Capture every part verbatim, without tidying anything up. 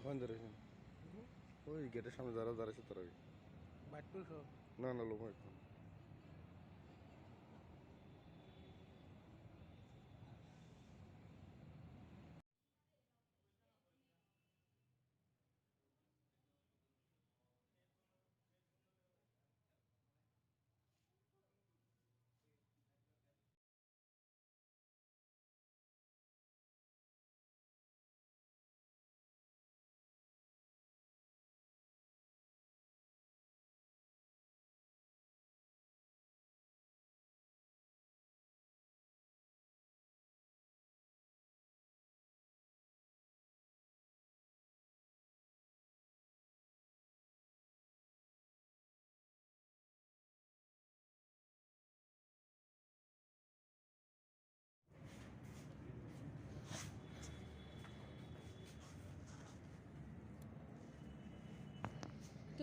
Ohan dare. Oi, gate-o samne dara dara se torai. Batu so. Na, na, lomo ekdom.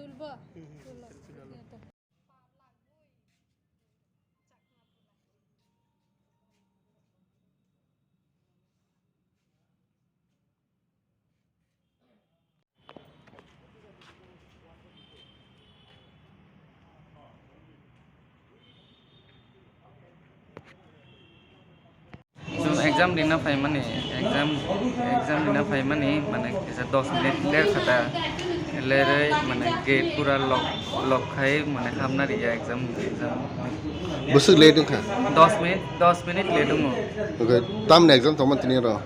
Tulba. Tulba. Exam rina phaimani, exam, exam rina phaimani, mane kisa dos minute ler khata, leroi mane gate pura lock, lock khai mane hamna riya exam, exam. Bwswk late wngkha? Dos minute, dos minute late wngo. Okay, tamni exam tongmani tini oro?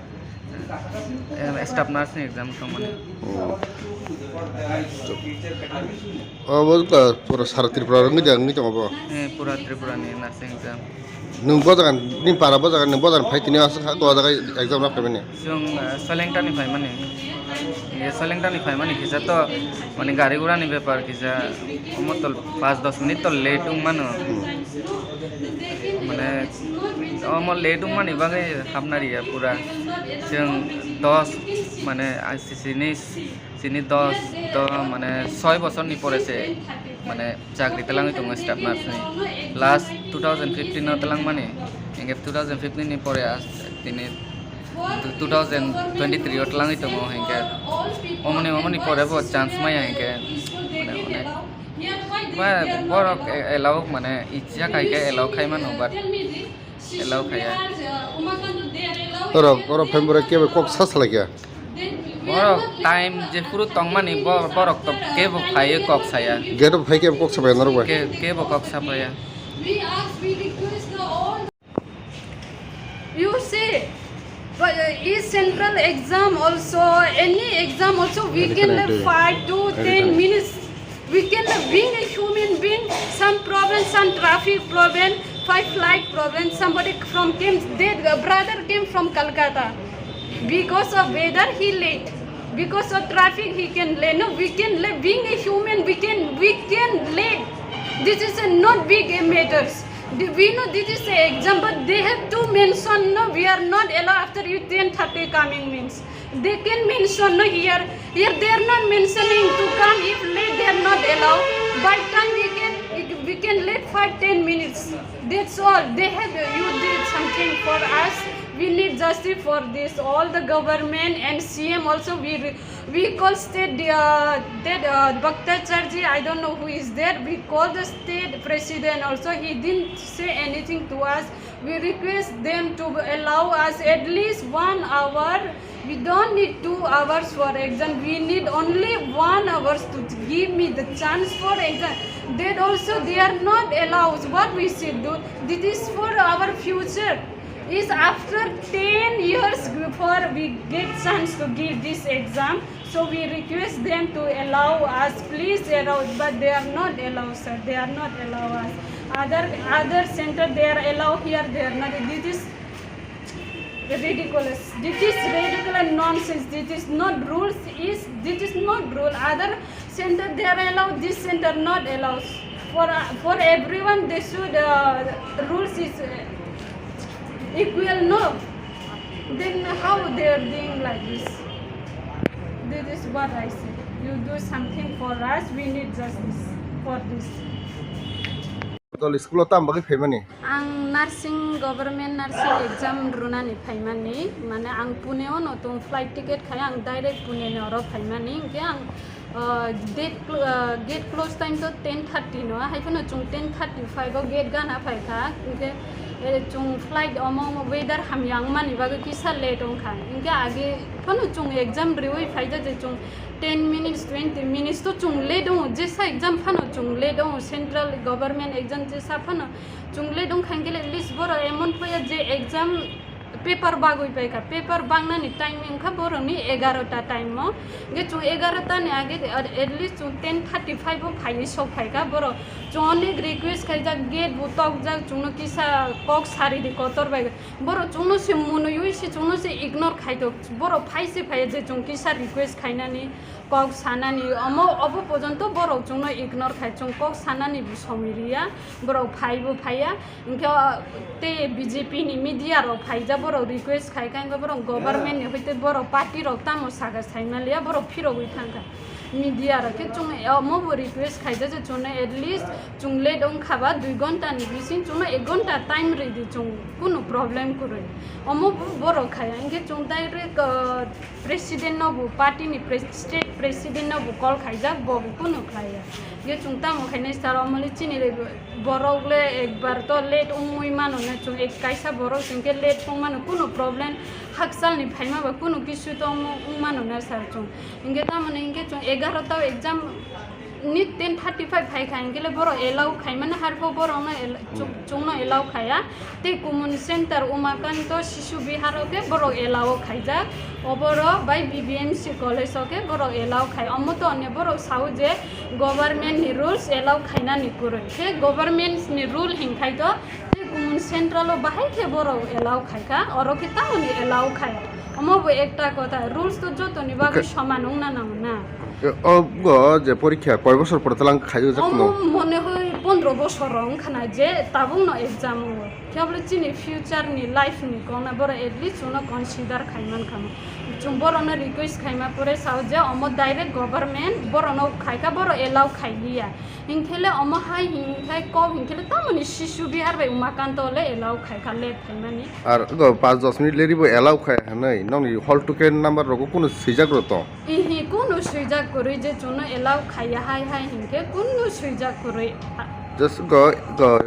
Em, staff nurse ni exam tongmani. Oh. Obo wngkha pura sara Tripura wngwi da, wngwi tongo bo? Eh, pura Tripura ni nursing exam. Nwng bo jaga, nini para bo jaga, nwng bo jaga phai tini aswk ha, o jaga exam rok phaimani? Chwng, eh, Solengta ni phaimani. Ye Solengta ni phaimani kisa to, mane gari gura ni bepar kisa, omo to pas dos minute to late wng mano. Hmm. Mane, omo late wngmani bagwi hamna riya pura. Chwng dos, mane, I C C ni, chini dos, do, mane, soi bosor ni pore se, mane, chakri twlangwi tongo staff nurse ni. Last two thousand fifteen o twlangmani, hinkhe two thousand fifteen ni pore as-, tini two thousand twenty-three o twlangwi tongo, hinkhe omoni, omoni pore bo chance maya, hinkhe, mane, onek, ba, borok e-, allow, mane, ichha khai khe allow khai mano, but allow khaiya. Oro, oro phaimani borok kebo kok sa salai kha. Borok time jephuru tongmani bo-, borok to kebo phaiwi kok saya. Gate o phai kebo kok sa bai norok bai. Ke-, kebo kok sa phaiya. You see, but, uh, is central exam also, any exam also, we can five to ten minutes. We can, uh, being a human being, some problem, some traffic problem, five flight problem, somebody from came, they, uh, brother came from Calcutta. Because of weather, he late. Because of traffic, he can late. No, we can late. Being a human, we can, we can late. This is a not big, uh, matters. The, we know this is a exam, but they have to mention, no, we are not allowed after you ten thirty coming means. They can mention, no, here, here they are not mentioning to come. If late, they are not allowed. By time we can, we can late five, ten minutes. That's all. They have, you did something for us. We need justice for this. All the government and C M also, we re-, we call state, uh, that, uh, Bhaktacharjee, I don't know who is there. We call the state president also. He didn't say anything to us. We request them to allow us at least one hour. We don't need two hours for exam. We need only one hour to give me the chance for exam. That also they are not allowed. What we should do? This is for our future. Is after ten years before we get chance to give this exam. So we request them to allow us, please allow, but they are not allowed, sir. They are not allow us. Other, other center they are allow, here they are not. This is ridiculous. This is ridiculous nonsense. This is not rules. Is, this is not rule. Other center they are allowed. This center not allows. For, uh, for everyone, they should, uh, rules is, uh, equal, no? Then how they are doing like this? This is what I say. You do something for us. We need justice for this. Tol school o tam bagwi phaimani? Ang nursing, government nursing exam runani phaimani, mane ang Pune o no tong flight ticket khai ang direct Pune ni oro phaimani, hingke ang, ah, date cl-, ah, gate close time to ten thirty no, hai phano chwng ten thirty five o gate gana phaikha, hingke, eh, chwng flight omo weather hamya wngmani bagwi kisa late wngkha, hingke age phano chwng exam riwi phaija je chwng ten minutes, twenty minutes to chwng late wngo, jesa exam phano chwng late wngo, central government exam jesa phano chwng late wngkha, hingkhe at least borok emon phoya je exam paper bagwi paikha, paper bangnani time wngkha borokni egarota time o, hingkhe chwng egarota ni age at least chwng ten thirty five o phaiwi sok phaikha borok, chwng onek request khaijak, gate bo tokjak, chwngno kisa kok sari di kotor bai. Borok chwngno se mwnwiwi se chwngno se ignore khai tok. Borok phai se phaiya je chwng kisa request khainani, kok sanani, omo obo pojonto borok chwngno ignore khai. Chwng kok sanani bo somoi riya, borok phai bo phaiya. Hingkhe, o, tei B J P ni media rok phaijak, borok request khai kha, hingkhe borok government ni hoite borok party rok tamo saka saimaliya, borok phirogwi thangkha. Media rok khe chwng omo bo request khaijak je chwngno at least chwng late wngkha ba dui ghonta ni bising chwngno ek ghonta time rwdi chwng kunu problem kwrwi. Omo bo borok khaya hingkhe chwng direct, uh, president no bo party ni pres-, state president no bo call khaijak bo bo kunu khlaiya. Hingkhe chwng tamo khainai sir omo le chini borok le ekbar to late wngwi mano na chwng ek kaisa borok chwng khe late wng mano kunu problem hakchal ni phaima ba kunu kisu to wng mano na sir chwng. Hingke tamoni hingke chwng egarota o exam ni ten thirty five phai kha, hingke le borok allow khai mani, harpho borok no al-, chwng-, chwngno allow khaya. Tei Kumon Center, Umakanto Shishu Vihar o khe borok allow khaijak. Oboro bai B B M C college o khe borok allow khai. Omo to onne borok sao je government ni rules allow khainani kwrwi. Khe government ni rule hinkhai to tei Kumon Central o bahai khe borok allow khai kha. Oro khe tamoni allow khai. Omo bo ekta kotha, rules to jotoni bagwi soman wngna nango na. O, o je porikha koi bosor pore talang khaijak omo no? Mone hoi pondro bosor rok wngkha na je tabuk no exam wngo. Khe bole chini future ni life ni kok na borok at least chwngno consider khai man kha mo. Chwng borok no request khai ma pore sao je omo direct government borok no khai kha, borok allow khai liya. Hingkhe le omo hai hingkhai kok hingkhe le tamoni Shishu Vihar bai Umakanto le allow khai kha late phaimani. Ar go pas dos minute leri bo allow khai hanai nokni hall ticket number rogo kunu swijak rw tong? Ihi kunu swijak kwrwi je chwngno allow khaiya hai hai hingkhe kunu swijak kwrwi. Just go, go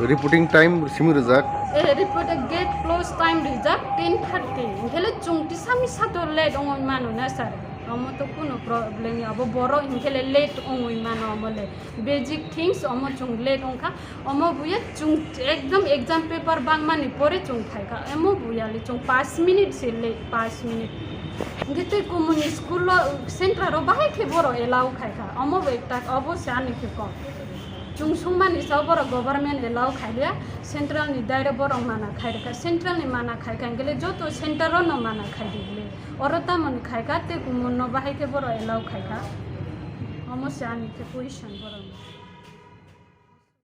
reporting time simi rwjak. Eh, report gate close time rijak ten thirty. Hingkhe le chwng tisa misa to late wngwi mano na sir. Omo to kunu problem ya. Abo borok hingkhe le late wngwi mano omo le. Basic things omo chwng late wngkha. Omo buya chwng ekdom exam paper bangmani pore chwng phaikha. Emo buya le chwng pash minute se late, pash minute. Hingke tei Kumon ni school o, center o bahai khe borok allow khaikha. Omo bo ekta, obo se ani khe kok. Chwng sungmani sao borok government allow khaiya, central ni direct borok mana khairokha. Central ni mana khaikha hingke le joto center o no mana khaidi le. Oro tamoni khaikha tei Kumon no bahai khe borok allow khaikha. Omo se ani khe question borok ni.